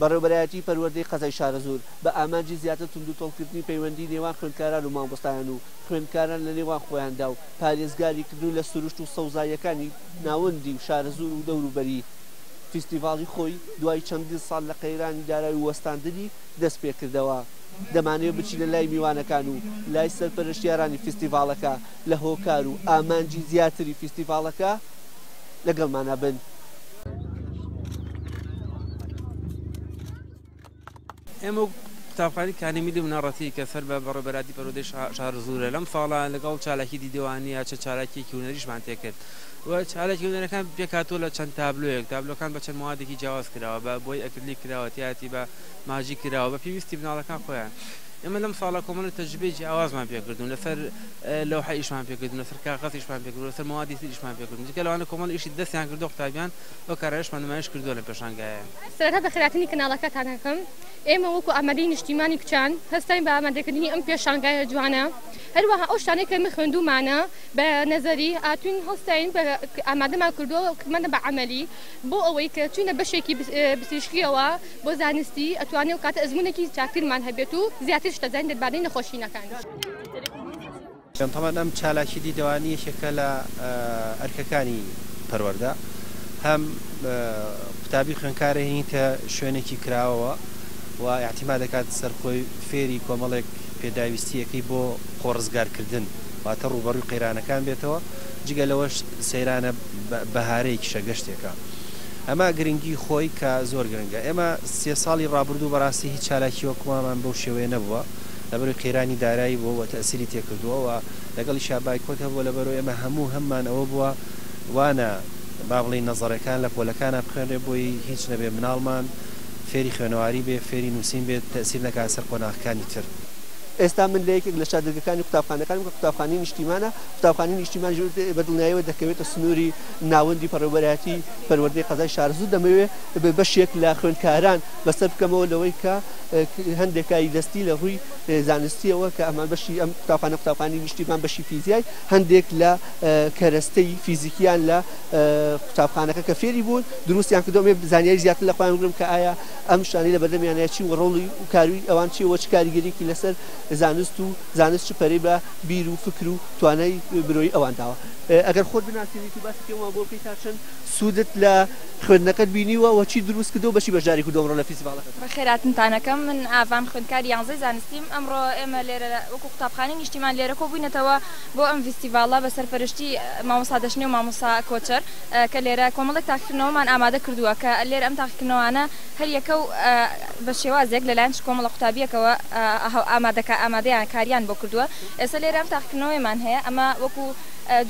بەڕێوەبەرایەتی پەروەردەی قەزای شارەزوور بە ئامانجی زیاتر توندوتۆڵکردنی پەیوەندی نێوان خوێندکاران و مامۆستایان و خوێندکاران لە نێوان خۆیاندا و پارێزگاریکردن لە سروشت و سەوزاییەکانی ناوەندی شارەزوور و دەوروبەری، فیستیڤاڵی خۆی دوای چەندین ساڵ لە قەیرانی دارایی و وەستاندنی دەستپێکردەوە. دەمانەوێت بچینە لای میوانەکان و لای سەرپەرشتیارانی فیستیڤاڵەکە لە هۆکار و ئامانجی زیاتری فیستیڤاڵەکە لەگەڵمانا بن. ئێمە وەک قوتابخانەی کانی میلی بنەڕەتی کە سەر بە بەڕێوەبەرایەتی پەروەردەی شارەزوورە لەم ساڵە لەگەڵ چالاکی دیدەوانییە چەند چالاکییەکی هونەریشمان تێکرد و چالاکی هونەرەکان پێکهاتووە لە چەند تابلۆیەک، تابلۆکان بە چەند موادێکی جیاواز کراوە، بە بۆی ئەکرلیک کراوە، تیایەتی بە ماجیک کراوە، بە پێویستی مناڵەکان خۆیان. ئێمە لەم ساڵە کۆمەڵێک تەجروبەی جیاوازمان پێکردوون، لەسەر لەوحە ئیشمان پێکردوون، لەسەر کاغەز ئیشمان پێکردوون، لەسەر مەوادی تر ئیشمان پێکردوون، جگە لەوانە کۆمەڵێک ئیشی دەستیان کردووە قوتابیان، ئەو کارانەشمان نمایش کردووە لەم پێشانگایە. سەرەتا بەخێرهاتنی کەناڵەکەتان ئەکەم، ئێمە وەکو ئامادەی نیشتیمانی کچان هەستاین بە ئامادەکردنی ئەم پێشانگایە جوانە، هەروەها ئەو شتانەی کە ئێمە خوێندوومانە بە نەزەری هاتووین هەڵستاین بە ئامادەمان کردووە و کردمانە بە عەمەلی بۆ ئەوەی کە چووینە بەشێکی پزیشکییەوە بۆ زانستی ئەتوانێ ئەو کاتە ئەزموونێکی چاکترمان هەبێت و زیاتر شت ئەزانین دەربارەی نەخۆشینەکان. تەبعەن ئەم چالاکی دیدەوانی یەکێکە لە ئەرکەکانی پەروەردە، هەم قوتابی خوێندکارە هینیتە شوێنێکی کراوەوە و ئیعتیماد دەکات سەر خۆی فێری کۆمەڵێک پێداویستییەکەی بۆ خۆ ڕزگارکردن واتە ڕووبەڕووی قەیرانەکان بێتەوە، جگە لەوەش سەیرانە بەهارەیەکیشە گەشتێکە ئەمە گرنگی خۆی کە زۆر گرنگە ئێمە سێ ساڵی ڕابردوو بەڕاستی هیچ چالاکی وەکووامان بەو شێوەیە نەبووە لەبەرەوەی قەیرانی دارایی بووە و تەئسیری تێکردووە و لەگەڵیشا بایکۆت هەبووە لەبەرەوەی ئێمە هەموو هەممان ئەوە بووە وانە با بڵێین نەزەڕەکان لە پۆلەکانا بخوێنرێ بۆی هیچ نەبێ مناڵمان فێری خوێنەواری بێ فێری نووسین بێت تەئسیر نەکات سەر قۆناغەکانی تر. ئێستا من لە یەکێک لە چادرگەکانی قوتابخانەکانم کە قوتابخانەی نیشتیمانە، قوتابخانەی نیشتیمانیش بە دڵنیایەوە دەکەوێتە سنووری ناوەندی پەڕێوەبەرایەتی پەروەردەی قەزای شارەزوور، دەمەوێ بەشێک لە خوێندکاران بەسەر بکەمەوە لەوەی کە هەندێک کاری دەستی لە ڕووی زانستیەوە کە ئەمان بەشی ئەم قوتابخانە قوتابخانەی نیشتیمان بەشی فیزیای هەندێک لە کەرەستەی فیزیکیان لە قوتابخانەکە کە فێری بوون دروستیان کردو ئەمێ زانیاری زیاتر لە خۆیان بگرم کە ئایا ئەم شتانەی لە بەردەمیانە چی و ڕۆڵی و کاروی ئەوان چیە و چ کاریگەریەکی لەسەر زانست و زانست چ پەرەی بە بیر و فکر و توانای مرۆیی ئەوان داوە. ئەگەر خۆت بناسێنیت و باسی پێمان بۆ بکەیت تا چەند سوودت لە خوێندنەکەت بینیوە و چیت دروست کردووە و بە چی بەشداری کردووە ئەمڕۆ لە فیستیڤاڵەکەدا؟ بەخێرهاتنتان ئەکەم، من ئاڤان خوێندکاری یانزەی زانستیم، ئەمڕۆ ئێمە لێرە وەکو قوتابخانەی نیشتیمان لێرە کۆبووینەتەوە بۆ ئەم ڤیستیڤاڵە بە سەرپەرشتی مامۆستا دەشنێ و مامۆستا کۆچەر کە لێرە کۆمەڵێک تاقیکردنەوەمان ئامادە کردووە کە لێرە ئەم تاقیکردنەوانە هەر یەکە و بە شێوازێک لەلایەن کۆمەڵە قوتابییەکەوە ئامادەکە ئامادەیان کاریان بۆ کردووە ئێستا لێرە ئەم تاقیکردنەوەیەمان هەیە ئەمە وەکو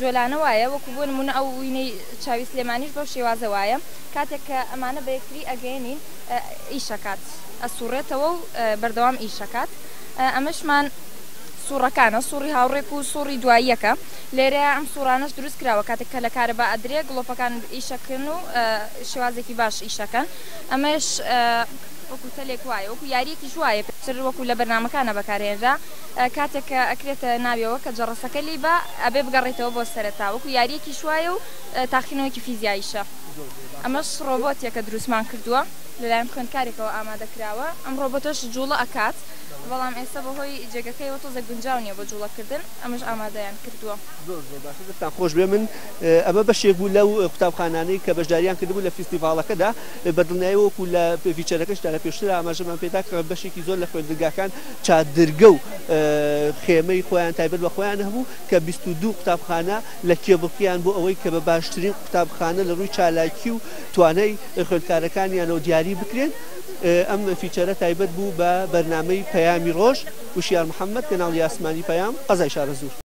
جۆلانە وایە وەکو بۆ نموونە ئەو وینەی چاوی سلێمانیش بەو شێوازە وایە کاتێک کە ئەمانە بە یەکتری ئەگەیەنین ئیشەکات ئەسوڕێتەوە و بەردەوام ئیشەکات ئەمەشمان سوڕەکانە سوڕی هاوڕێک و سوڕی دواییەکە لێرەیە ئەم سوڕانەش دروست کراوە کاتێک کە لە کارەبا ئەدرێ گڵۆپەکان ئیشەکەن و شێوازێکی باش ئیشەکەن ئەمەش وەکو تەلێک وایە وەکو یاریەکیش وایە پێشتر وەکو لە بەرنامەکانە بەکارهێنرا کاتێک کە ئەکرێتە ناویەوە کە جەڕەسەکە لێی با ئەبێ بگەڕێتەوە بۆ سەرەتا وەکو یاریەکیش وایە و تاقینەوەیەکی فیزیاییشە ئەمەش ڕۆبۆتێکە دروستمان کردووە لەلایەن خوێندکارێکەوە ئامادە کراوە ئەم ڕۆبۆتەش جوڵە ئەکات بەڵام ئێستا بەهۆی جێگەکەیەوە تۆزێک گونجاو نییە بۆ جوڵەکردن ئەمەش ئامادەیان کردووە. زۆر زۆر باشە دەستتان خۆش بێ من ئەمە بەشێک بوو لەو قوتابخانانەی کە بەشداریان کردبوو لە فیستیڤاڵەکەدا بە دڵنیایەوە وەکو لە فیچەرەکەشدا لە پێشترا ئاماژەمان پێدا کە بەشێکی زۆر لە خوێندنگاکان چادرگە و خێمەی خۆیان تایبەت بە خۆیان هەبوو کە 22 قوتابخانە لە کێبڕکێیان بۆ ئەوەی کە بە باشترین قوتابخانە لە ڕووی چالاکی و توانای خوێندکارەکانیانەوە دیاری بکرێن. ئەم فیچەرە تایبەت بوو بە بەرنامەی پەیامی ڕۆژ، وشیار محەمەد، کەناڵی ئاسمانی پەیام، قەزای شارەزوور.